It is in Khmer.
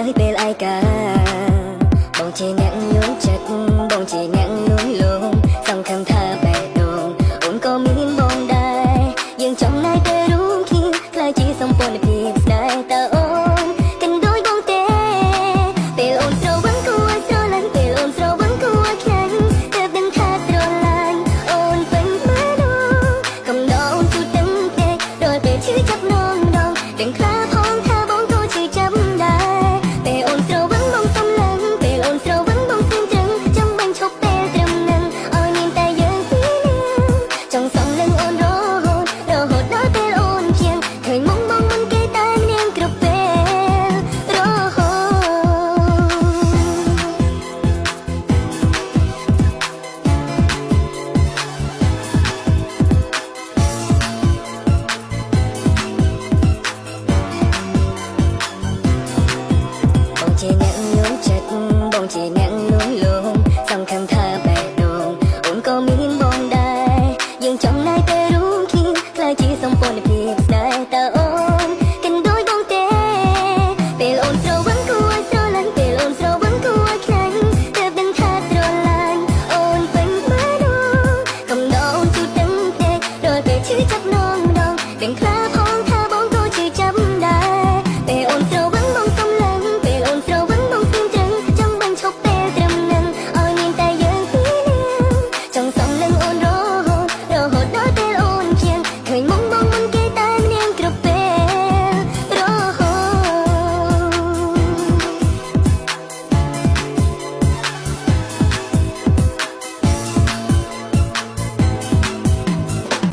នៅពេលឯកាបងជាអ្នកយល់ចិត្តបងជាអ្នកលួងលោមសង្ឃឹមថាបេះដូងអូនក៏មានបងដែរយើងចង់ណៃទៅរួមគ្នាក្លាយជាសម្ព័ន្ធភាពស្នេហ៍តើអូនទាំងដូចបងទេពេលអូនស្រវឹងគួរស្រឡាញ់ពេលអូនស្រវឹងគួរខ្លាញ់ទើបដឹងថាស្រឡាញ់អូនពេញបេះដូងកំដរអូនទូទាំងភ្នែករាល់ពេលឈឺចាប់នងដងទាំងខ្លាផងថាបងក៏ឈឺចាប់ដែរពេលអូនស្រវឹងបងសំឡឹងពេលអូនស្រវឹងបងស្ងៀមត្រឹងចង់បាញ់ឈប់ពេលត្រឹមនឹងឲ្យមានតែយើងពីរនាក់ចង់សំលឹងអូនរហូតរហូតដល់ពេលអូនជាងឃើញមុខបងមុនគេតែម្នាក់គ្រប់ពេលរហូត។ បងជាអ្នកយល់ចិត្តបងជាអ្នក